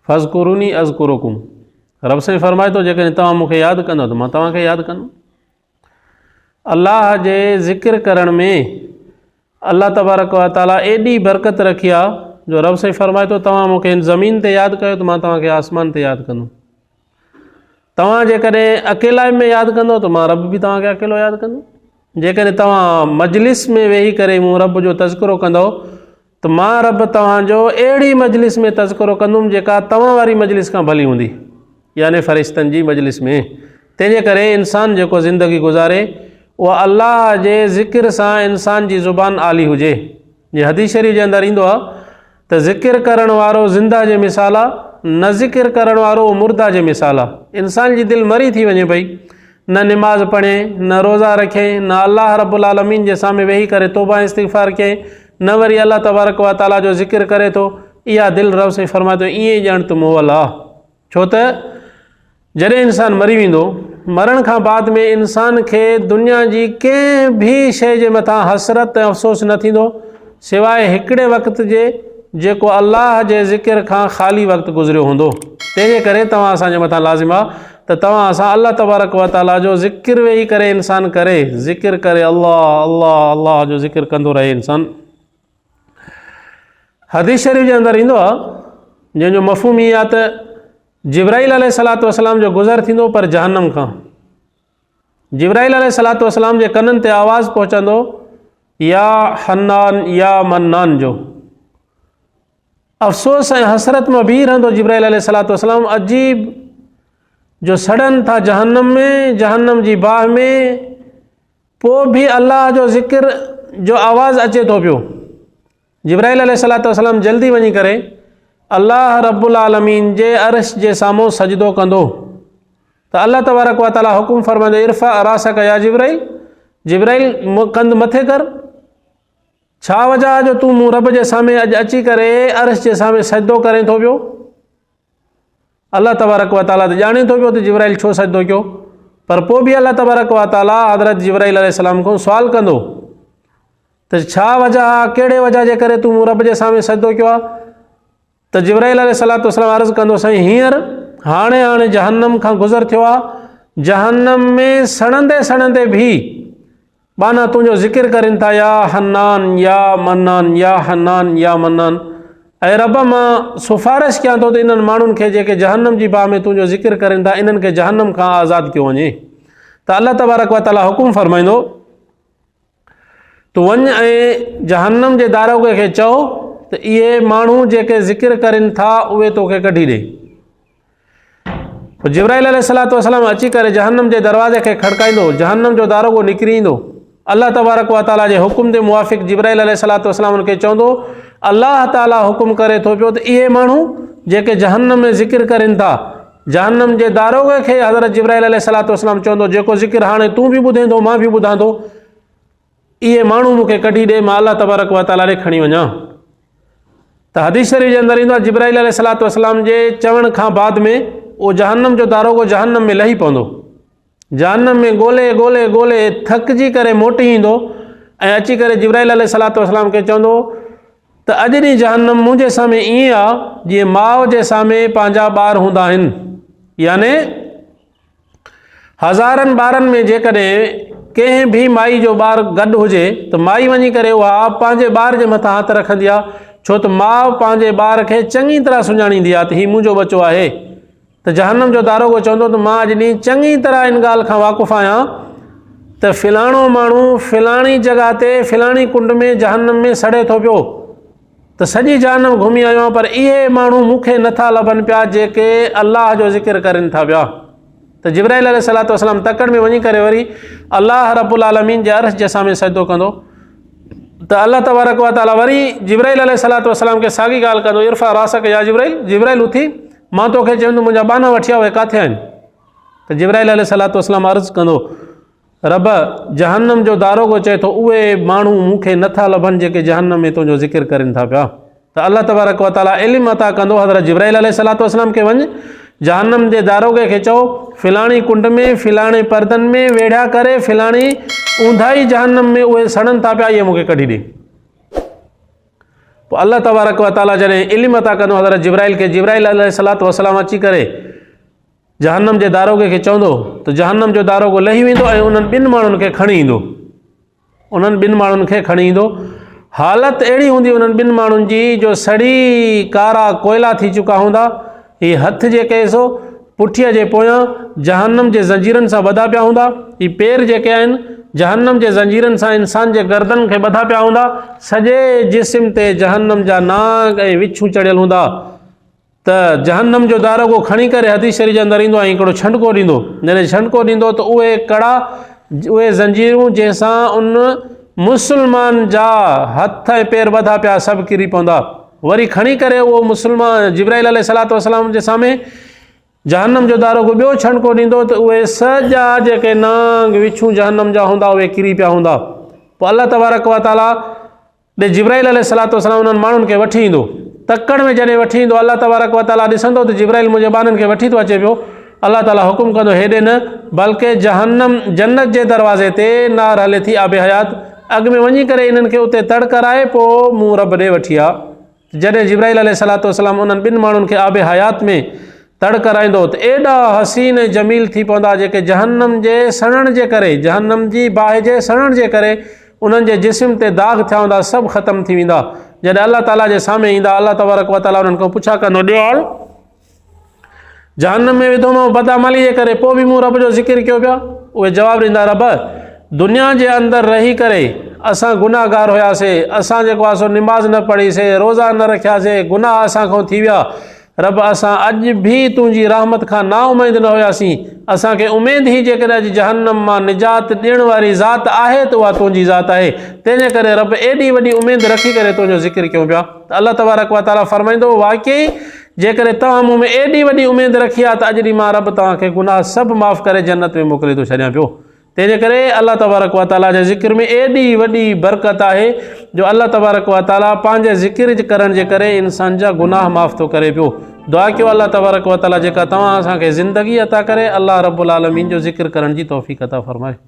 فاذڪروني اذڪرڪم رب سائين فرمائي ٿو جيڪڏهن توهان مون کي ياد ڪندو ته مان توهان کي ياد ڪندم. الله جي ذڪر ڪرڻ ۾ الله تبارڪ و تعالي ايڏي برڪت رکي آ جو رب سائين فرمائي ٿو توهان مون کي هن زمين تي ياد ڪيو ته مان توهان کي آسمان تي ياد ڪندم. توهان جيڪڏهن اڪيلائي ۾ ياد ڪندو ته مان رب به توهان کي اڪيلو ياد ڪندم. جيڪڏهن توهان مجلس ۾ ويهي ڪري مون رب جو تذڪرو ڪندو ته مان رب توهان جو اهڙي مجلس ۾ تذڪرو ڪندم جيڪا توهان واري مجلس کان ڀلي هوندي يعني فرشتن جي مجلس ۾. تنهن جي ڪري انسان جيڪو زندگي گذاري اها الله جي ذڪر سان انسان جي زبان آلي هجي. جي حديث شريف جي اندر ايندو آهي ته ذڪر ڪرڻ وارو زنده جي مثال آ، نه ذڪر ڪرڻ وارو اهو مرده جي مثال آ. انسان جي دل مري ٿي وڃي پئي، نه نماز پڙهين، نه روزا رکين، نه الله رب العالمين جي سامهين ويهي ڪري توبه ۽ استغفار ڪئين، نه وري الله تبارڪ و تعاليٰ جو ذڪر ڪري ٿو، اها دل رب سائين فرمائي ٿو ائين ئي ڄڻ ته مئل آ. ڇو ته جڏهن انسان مري ويندو، مرڻ کان بعد ۾ انسان کي دنيا جي ڪنهن به شيء جي مٿان حسرت ۽ افسوس نه ٿيندو، سواء هڪڙي وقت جي جيڪو الله جي ذڪر کان خالي وقت گذريو هوندو. تنهن جي ڪري توهان اسان جي مٿان لازم آ ته توهان اسان الله تبارڪ و تعاليٰ جو ذڪر ويهي ڪري انسان ڪري، ذڪر ڪري الله الله الله جو ذڪر ڪندو رهي انسان. حديث شريف جي اندر ايندو آ جنهن جو مفهوم هي آ ته جبرائيل عليه الصلوة والسلام جو گذر ٿيندو پر جهنم کان جبرائيل عليه الصلوة والسلام جي ڪنن تي آواز پهچندو يا حنان يا منان جو افسوس ۽ حسرت مان بيهي رهندو جبرائيل عليه الصلوة والسلام عجيب جو سڙن ٿا جهنم ۾ جهنم جي باهه ۾ پوء به الله جو ذڪر جو آواز اچي ٿو پيو. جبرائيل عليه الصلوة والسلام جلدي وڃي ڪري الله رب العالمين جي عرش جي سامهون سجدو ڪندو ته الله تبارڪ و تعالي حڪم فرمائيندو ارفع راسك يا جبرائيل جبرائيل ڪنڌ مٿي ڪر ڇا وجه جو تون مون رب جي سامهون اڄ اچي ڪري عرش جي سامهون سجدو ڪرين ٿو پيو الله تبارڪ و تعاليٰ ته ڄاڻي ٿو پيو ته جبرائيل ڇو سجدو ڪيو پر پوء به الله تبارڪ و تعاليٰ حضرت جبرائيل عليه السلام کان سوال ڪندو ته ڇا وجه آ ڪهڙي وجه جي ڪري تون مون رب جي سامهون سجدو ڪيو آ ته جبرائيل عليه الصلوة والسلام عرض ڪندو سائين هينئر هاڻي هاڻي جهنم کان گذر ٿيو آ جهنم ۾ سڙندي سڙندي به ٻانها تنهنجو ذڪر ڪرين ٿا يا حنان يا منان يا حنان يا منان اي رب مان سفارش ڪيان ٿو ته انهن ماڻهن کي جيڪي جهنم جي باهه ۾ تنهنجو ذڪر ڪرين ٿا انهن کي جهنم کان آزاد ڪيو وڃي ته الله تبارڪ وتعالي حڪم فرمائيندو تون وڃ ۽ جهنم جي داروغي کي چئو ته اهي ماڻهو جيڪي ذڪر ڪرين ٿا اهي توکي ڪڍي ڏي پوء جبرائيل عليه الصلوة والسلام اچي ڪري جهنم جي دروازي کي کڙڪائيندو، جهنم جو داروغو نڪري ايندو. الله تبارڪ و تعاليٰ جي حڪم جي موافق جبرائيل عليه الصلوة والسلام ان کي چوندو، الله تعاليٰ حڪم ڪري ٿو پيو ته اهي ماڻهو جيڪي جهنم ۾ ذڪر ڪرين ٿا، جهنم جي داروغي کي حضرت جبرائيل عليه الصلوة والسلام چوندو، جيڪو ذڪر هاڻي تون به ٻڌين ٿو مان به ٻڌان ٿو، اهي ماڻهو مون کي ڪڍي ڏي مان الله تبارڪ و تعاليٰ ڏي کڻي وڃان. ته حديث شريف جي اندر ايندو آهي جبرائيل عليه الصلوة والسلام جي چوڻ کان بعد ۾ اهو جهنم جو داروغو جهنم ۾ لهي پوندو جهنم ۾ ڳولي ڳولي ڳولي ٿڪجي ڪري موٽي ايندو ۽ اچي ڪري جبرائيل عليه الصلوة والسلام کي چوندو ته اڄ ڏينهن جهنم منهنجي سامهون ائين آ جيئن ماء جي سامهون پنهنجا ٻار هوندا آهن يعني هزارن ٻارن ۾ جيڪڏهن ڪنهن به مائي جو ٻار گڏ هجي ته مائي وڃي ڪري اها پنهنجي ٻار جي مٿان هٿ رکندي آهي ڇو ته ماء پنهنجي ٻار کي چڱي طرح سڃاڻيندي آهي ته هي منهنجو ٻچو آهي ته جهنم جو داروغو چوندو ته مان اڄ ڏينهن چڱي طرح ان ڳالهه کان واقف آهيان ته فلاڻو ماڻهو فلاڻي جڳهه تي فلاڻي ڪنڊ ۾ جهنم ۾ سڙي ٿو پيو ته سڄي جهنم گهمي آيو آهيان پر اهي ماڻهو مون کي نٿا لڀن پيا جيڪي الله جو ذڪر ڪرين ٿا پيا ته جبرائيل عليه الصلوة والسلام تڪڙ ۾ وڃي ڪري وري الله رب العالمين جي عرش جي سامهون سجدو ڪندو ته الله تبارڪ و تعالي وري جبرائيل عليه الصلوة والسلام کي ساڳي ڳالهه ڪندو ارفع راسك يا جبرائيل جبرائيل اٿي مان توکي چوندو منهنجا ٻانها وٺي آ اهي ڪاٿي آهن ته جبرائيل عليه الصلوة والسلام عرض ڪندو رب، جهنم جو داروغو چئي ٿو، اهي ماڻهو مون کي نه ٿا لڀن جيڪي جهنم ۾ تنهنجو ذڪر ڪرين ٿا پيا. ته الله تبارڪ و تعاليٰ علم عطا ڪندو حضرت جبرائيل عليه الصلوة والسلام کي وڃ جهنم جي داروغي کي چئو فلاڻي ڪنڊ ۾ فلاڻي پردن ۾ ويڙهيا ڪري فلاڻي اونداهي جهنم ۾ اهي سڙن ٿا پيا اهي مون کي ڪڍي ڏي. پوء الله تبارڪ و تعاليٰ جڏهن علم عطا ڪندو حضرت جبرائيل کي، جبرائيل عليه الصلوة والسلام اچي ڪري جهنم جي داروغي کي چوندو ته جهنم جو داروغو لهي ويندو ۽ انهن ٻن ماڻهن کي کڻي ايندو. انهن ٻن ماڻهن کي کڻي ايندو. حالت اهڙي هوندي انهن ٻن ماڻهن جي جو سڙي ڪارا ڪوئلا ٿي چڪا هوندا. هي هٿ جيڪي سو پٺيء جي پويان جهنم جي زنجيرن سان ٻڌا پيا هوندا. هي پير جيڪي آهن جهنم جي زنجيرن سان انسان جي گردن کي ٻڌا پيا هوندا. سڄي جسم تي جهنم جا نانگ ۽ وڇون چڙهيل هوندا. ته جهنم جو داروغو کڻي ڪري حديث شريف جي اندر ايندو ۽ هڪڙو ڇنڊڪو ڏيندو جڏهن ڇنڊڪو ڏيندو ته اهي ڪڙا اهي زنجيرون جنهن سان ان مسلمان جا هٿ ۽ پير ٻڌا پيا سڀ ڪري پوندا وري کڻي ڪري اهو مسلمان جبرائيل عليه الصلوة والسلام جي سامهون جهنم جو داروغو ٻيو ڇنڊڪو ڏيندو ته اهي سڄا جيڪي نانگ وڇون جهنم جا هوندا اهي ڪري پيا هوندا پوء الله تبارڪ وتعاليٰ ڏي جبرائيل عليه الصلوة والسلام انهن ماڻهن کي وٺي ايندو. تڪڙ ۾ جڏهن وٺي ايندو الله تبارڪ و تعاليٰ ڏسندو ته جبرائيل منهنجي ٻانهن کي وٺي ٿو اچي پيو. الله تعاليٰ حڪم ڪندو هيڏي نه بلڪه جهنم، جنت، جي دروازي تي نار هلي ٿي آب حيات اڳ ۾ وڃي ڪري انهن کي اتي تڙ ڪرائي پوء مون رب ڏي وٺي آ. جڏهن جبرائيل عليه الصلوة والسلام انهن ٻن ماڻهن کي آب حيات ۾ تڙ ڪرائيندو ته ايڏا حسين ۽ جميل ٿي پوندا جيڪي جهنم جي سڙڻ جي ڪري، جهنم جي باهه جي سڙڻ جي ڪري انهن جي جسم تي داغ ٿيا هوندا سڀ ختم ٿي ويندا. جڏهن الله تعاليٰ جي سامهين ايندا الله تبارڪ وتعاليٰ انهن کان پڇا ڪندو ڏيو جهنم ۾ وڌومانو بدعمالي جي ڪري پوء به مون رب جو ذڪر ڪيو پيا اهي جواب ڏيندا رب دنيا جي اندر رهي ڪري اسان گناهگار هياسي اسان جيڪو آ سو نماز نه پڙهيسي روزا نه رکياسي گناهه اسان کان ٿي ويا رب اسان اڄ به تنهنجي رحمت کان نا اميد نه هياسين اسان کي اميد هئي جيڪڏهن اڄ جهنم مان نجات ڏيڻ واري ذات آهي ته اها تنهنجي ذات آهي تنهنجي ڪري رب ايڏي وڏي اميد رکي ڪري تنهنجو ذڪر ڪيون پيا ته الله تبارڪ وتعاليٰ فرمائيندو واقعي جيڪڏهن توهان مون ۾ ايڏي وڏي اميد رکي آ ته اڄ ڏينهن مان رب توهان کي گناهه سڀ معاف ڪري جنت ۾ موڪلي ٿو ڇڏيان پيو. تنهن جي ڪري الله تبارڪ و تعاليٰ جي ذڪر ۾ ايڏي وڏي برڪت آهي جو الله تبارڪ و تعاليٰ پنهنجي ذڪر ڪرڻ جي ڪري انسان جا گناهه معاف ٿو ڪري پيو. دعا ڪيو الله تبارڪ و تعاليٰ جيڪا توهان اسان کي زندگي عطا ڪري الله رب العالمين جو ذڪر ڪرڻ جي توفيق عطا فرمائي.